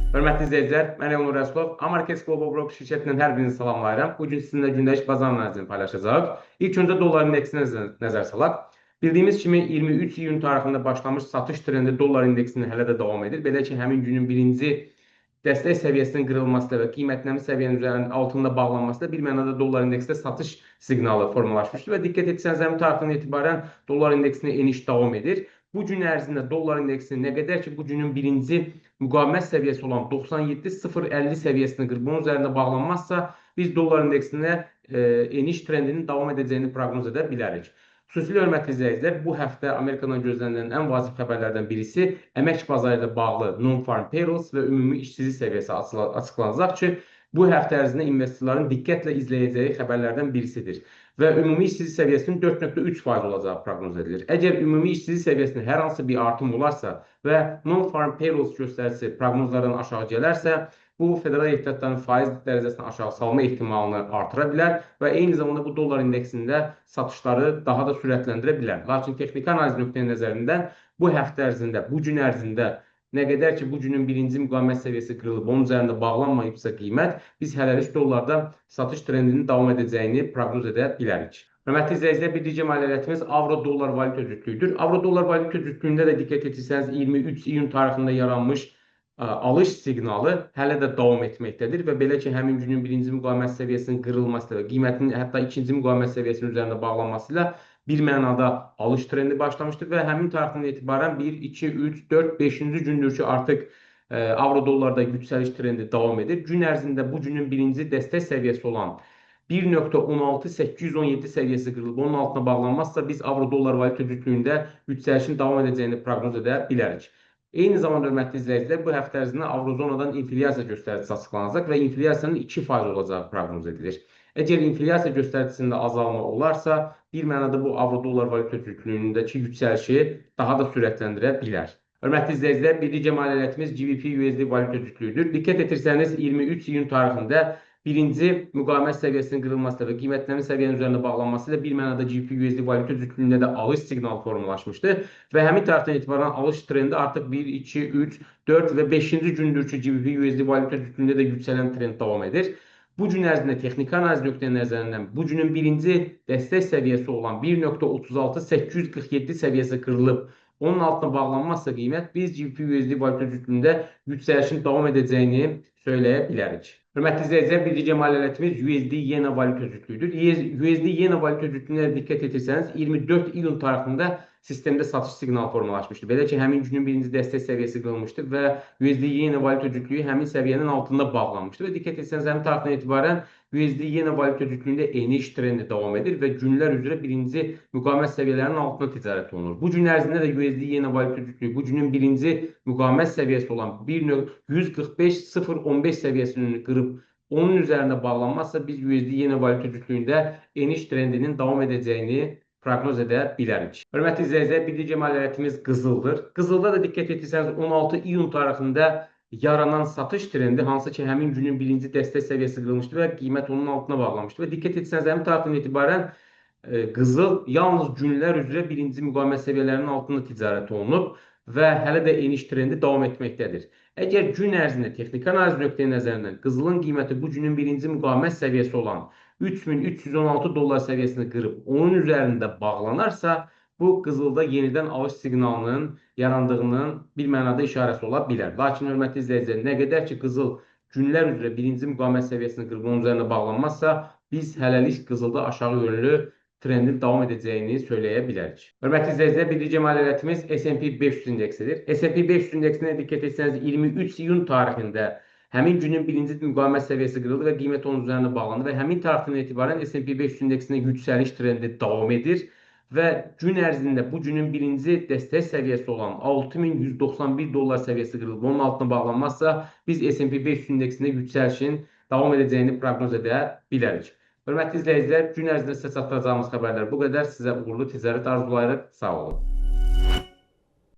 Hörmətli izləyicilər, mən Elnur Rəsulov, Amarkets Global Broker şirkətindən hər birinizi salamlayıram. Bu gün sizinlə gündəlik bazar analizini paylaşacağıq. İlk öncə dollar indeksinə nəzər salaq. Bildiyimiz kimi 23 iyun tarixində başlamış satış trendi dollar indeksində hələ də davam edir. Belə ki, həmin günün birinci dəstək səviyyəsinin qırılması ilə və qiymətlənmə səviyyənin üzərinin altında bağlanması ilə bir mənada dollar indeksində satış siqnalı formalaşmışdır və diqqət etsəniz, həmin tarixdən etibarən dollar indeksinə eniş davam edir. Bu gün ərzində dollar indeksinin nə qədər ki, bu günün birinci müqavimət səviyyəsi olan 97.050 səviyyəsini qırıb bunun üzərində bağlanmazsa, biz dollar indeksinə eniş trendinin davam edəcəyini proqnoz edə bilərik. Xüsusilə hörmətli izləyicilər, bu həftə Amerikadan gözlənilən ən vacib xəbərlərdən birisi əmək bazarı ilə bağlı non-farm payrolls və ümumi işsizlik səviyyəsi açıqlanacaq ki, bu həftə ərzində investorların diqqətlə izləyəcəyi xəbərlərdən birisidir. Və ümumi işsizlik səviyyəsinin 4,3% olacağı proqnoz edilir. Əgər ümumi işsizlik səviyyəsində hər hansı bir artım olarsa və non-farm payrolls göstəricisi proqnozlardan aşağı gələrsə, bu federal ehtiyatların faiz dərəcəsini aşağı salma ehtimalını artıra bilər və eyni zamanda bu dollar indeksində satışları daha da sürətləndirə bilər. Lakin texniki analiz nöqteyi nəzərindən bu həftə ərzində, bu gün ərzində nə qədər ki, bu günün birinci müqavimət səviyyəsi qırılıb, onun üzərində bağlanmayıbsa qiymət, biz hələlik dollarda satış trendinin davam edəcəyini proqnoz edə bilərik. Hörmətli izləyicilər, bir digər maliyyə avro-dollar valyuta cütlüyüdür. Avro-dollar valyuta cütlüyündə də diqqət etsəniz, 23 iyun tarixində yaranmış alış siqnalı hələ də davam etməkdədir və belə ki, həmin günün birinci müqavimət səviyyəsinin qırılması ilə və qiymətin hətta ikinci müqavimət səviyyəsinin üzərində bağlanması ilə bir mənada alış trendi başlamışdır və həmin tarixdən etibarən 1, 2, 3, 4, 5-ci gündür ki, artıq avro-dollarda yüksəliş trendi davam edir. Gün ərzində bu günün birinci dəstək səviyyəsi olan 1.16817 səviyyəsi qırılıb, onun altına bağlanmazsa biz avro-dollar valyuta cütlüyündə yüksəlişin davam edəcəyini proqnoz edə bilərik. Eyni zamanda hörmətli izləyicilər, bu həftə ərzində Avrozonadan inflyasiya göstəricisi açıqlanacaq və inflyasiyanın 2% olacağı proqnoz edilir. Əgər inflyasiya göstəricisində azalma olarsa, bir mənada bu avro-dollar valyuta cütlüyündəki yüksəlişi daha da sürətləndirə bilər. Hörmətli izləyicilər, bir digər maliyyətimiz GBP-USD valyuta cütlüyüdür. Diqqət etirsəniz, 23 iyun tarixində birinci müqavimət səviyyəsinin qırılması və qiymətlənmə səviyyənin üzərində bağlanması ilə bir mənada GBP-USD valyuta cütlüyündə də alış siqnalı formalaşmışdı və həmin tarixdən etibarən alış trendi artıq 1, 2, 3, 4 və 5-ci gündür ki, GBP-USD valyuta cütlüyündə də yüksələn trend davam edir. Bu gün ərzində texniki analiz nöqteyi nəzərindən bu günün birinci dəstək səviyyəsi olan 1.36847 səviyyəsi qırılıb, onun altına bağlanmazsa qiymət, biz GBP-USD valyuta cütlüyündə yüksəlişin davam edəcəyini söyləyə bilərik. Hörmətli izləyicilər, bir digər maliyyətimiz USD-Yena valyuta cütlüyüdür. USD-Yena valyuta cütlüyünə diqqət etirsəniz, 24 iyun tarixində sistemdə satış siqnalı formalaşmışdı. Belə ki, həmin günün birinci dəstək səviyyəsi qırılmışdı və USD-Yena valyuta cütlüyü həmin səviyyənin altında bağlanmışdı və diqqət etsəniz, həmin tarixdən etibarən USD-Yena valyuta cütlüyündə eniş trendi davam edir və günlər üzrə birinci müqavimət səviyyələrinin altında ticarət olunur. Bu gün ərzində də USD-Yena valyuta cütlüyü bu günün birinci müqavimət səviyyəsi olan 1.145.015 səviyyəsini qırıb onun üzərində bağlanmazsa biz USD-Yena valyuta cütlüyündə eniş trendinin davam edəcəyini proqnoz edə bilərik. Hörmətli izləyicilər, bir digər maliyyətimiz qızıldır. Qızılda da diqqət etsəniz, 16 iyun tarixində yaranan satış trendi, hansı ki, həmin günün birinci dəstək səviyyəsi qırılmışdı və qiymət onun altına bağlanmışdı. Və diqqət etsəniz, həmin tarixdən etibarən qızıl yalnız günlər üzrə birinci müqavimət səviyyələrinin altında ticarət olunub və hələ də eniş trendi davam etməkdədir. Əgər gün ərzində texniki analiz nöqteyi nəzərindən qızılın qiyməti bu günün birinci müqavimət səviyyəsi olan 3316 dollar səviyyəsini qırıb onun üzərində bağlanarsa, bu qızılda yenidən alış siqnalının yarandığının bir mənada işarəsi ola bilər. Lakin hörmətli izləyicilər, nə qədər ki qızıl günlər üzrə birinci müqavimət səviyyəsini qırıb onun üzərində bağlanmazsa, biz hələlik qızılda aşağı yönlü trendin davam edəcəyini söyləyə bilərik. Hörmətli izləyicilər, bir digər maliyyətimiz S&P 500 indeksidir. S&P 500 indeksinə diqqət etsəniz, 23 iyun tarixində həmin günün birinci müqavimət səviyyəsi qırıldı və qiymət onun üzərində bağlandı və həmin tarixdən etibarən S&P 500 indeksində yüksəliş trendi davam edir və gün ərzində bu günün birinci dəstək səviyyəsi olan 6191 dollar səviyyəsi qırılıb, onun altına bağlanmazsa biz S&P 500 indeksində yüksəlişin davam edəcəyini proqnoz edə bilərik. Hörmətli izləyicilər, gün ərzində sizə çatdıracağımız xəbərlər bu qədər. Sizə uğurlu ticarət arzulayırıq. Sağ olun.